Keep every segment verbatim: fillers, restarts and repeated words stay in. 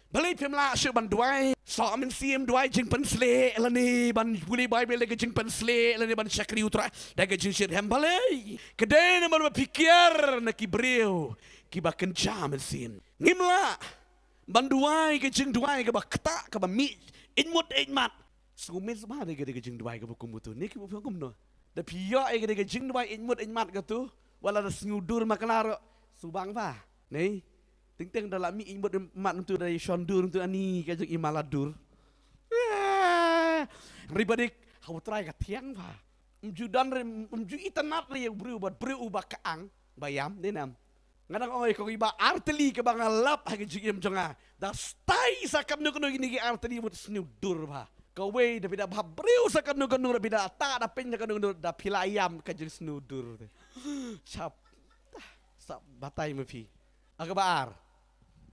Balei phim lah shuh ban duwai soh mynsiem, duwai jingpynshlur lane ban pule Baibl da ka jingpynshlur lane ban shakri U Trai da ka jingshitrhem? Balei? Ka dei namar ba phi kiar na ki briew kiba kynja mynsiem. Ngim lah ban duwai ka jingduwai kaba ktah, kaba mih ïeit mut ïeit mat. Sngewmih sngewbha da ka, da ka jingduwai kaba kum katu. Ne ki ba phi ong kumno? Da phi ïoh ïa ka, da ka jingduwai ïeit mut ïeit mat katu, wat la da sngewdur makna ruh, sngewbang ba, ne? Teng teng da la mih ïeit mut ïeit mat katu, da ïa shon dur katu, ani ka jong i ma la dur. Eh, hynrei ba dei ha U Trai ka thiang ba. Ym ju don re, ym ju itynnad re ïa u briew, bad briew uba ka ang ba ïam, dei nam? Nga dang ong ïa kong, iba artylli kaba nga lap ha ka jingim jong nga, da stai sa katno katno kine ki artylli mut sniew dur ba. Kawei da phi da bhabriew sa katno katno, da phi da ta da pyn sa katno katno, da phi la ïam ka jingsniew dur te. Shap. Sa batai ma phi. Ha kaba ar,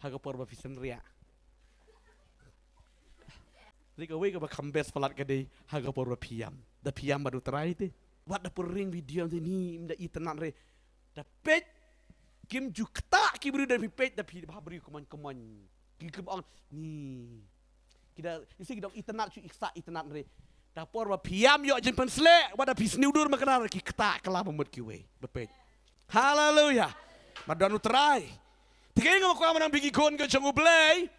ha ka por ba phi synriah. Dei kawei kaba kham best palat ka dei ha ka por ba phi ïam. Da phi ïam bad U Trai te, wat da pyrshang video te, ni ym da itynnad re. Da peit, kim ju ktah ki briew, da phi peit da phi bhabriew kumon kumon. Ki, kim ong ni, ki da, isi ki dang itynnad shuh, i ksa itynnad re. Da por ba phi ïam, ïoh jingpynshlur, wat da phi sniew dur makna re, ki ktah kylla ba mut kiwei. Bad peit. Haleluya. Bad don U Trai. Te kane nga kwah mynta ba ngi khun ka jong U Blei.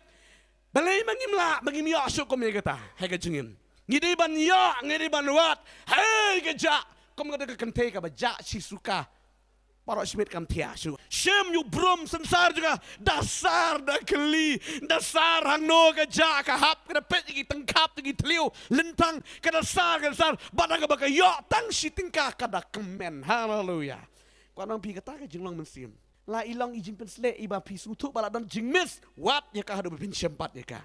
Balei ma ngim lah, ma ngim ïoh shuh kum ïa kata ha ka jingim? Ngi dei ban ïoh, ngi dei ban wad. Hei ka jah, kum kata ka kynthei kaba jah shi suka. Baroh shi miet kam thiah shuh. Shim ïa u brum synsar jong ka, da sar da kylli, da sar hangno ka jah ka hap, ka da peit ïa ki tyngkhap, ïa ki thliew lyntang, ka da sar, ka da sar, bad haba ka ïoh tang shi tyngka ka da kmen. Haleluya. Kwah ong phi, kata ka jinglong mynsiem. La i long i jingpynshlur, iba phi sngewthuh ba la don jingmiss, wad ïa ka haduh ba phin shem pat ïa ka.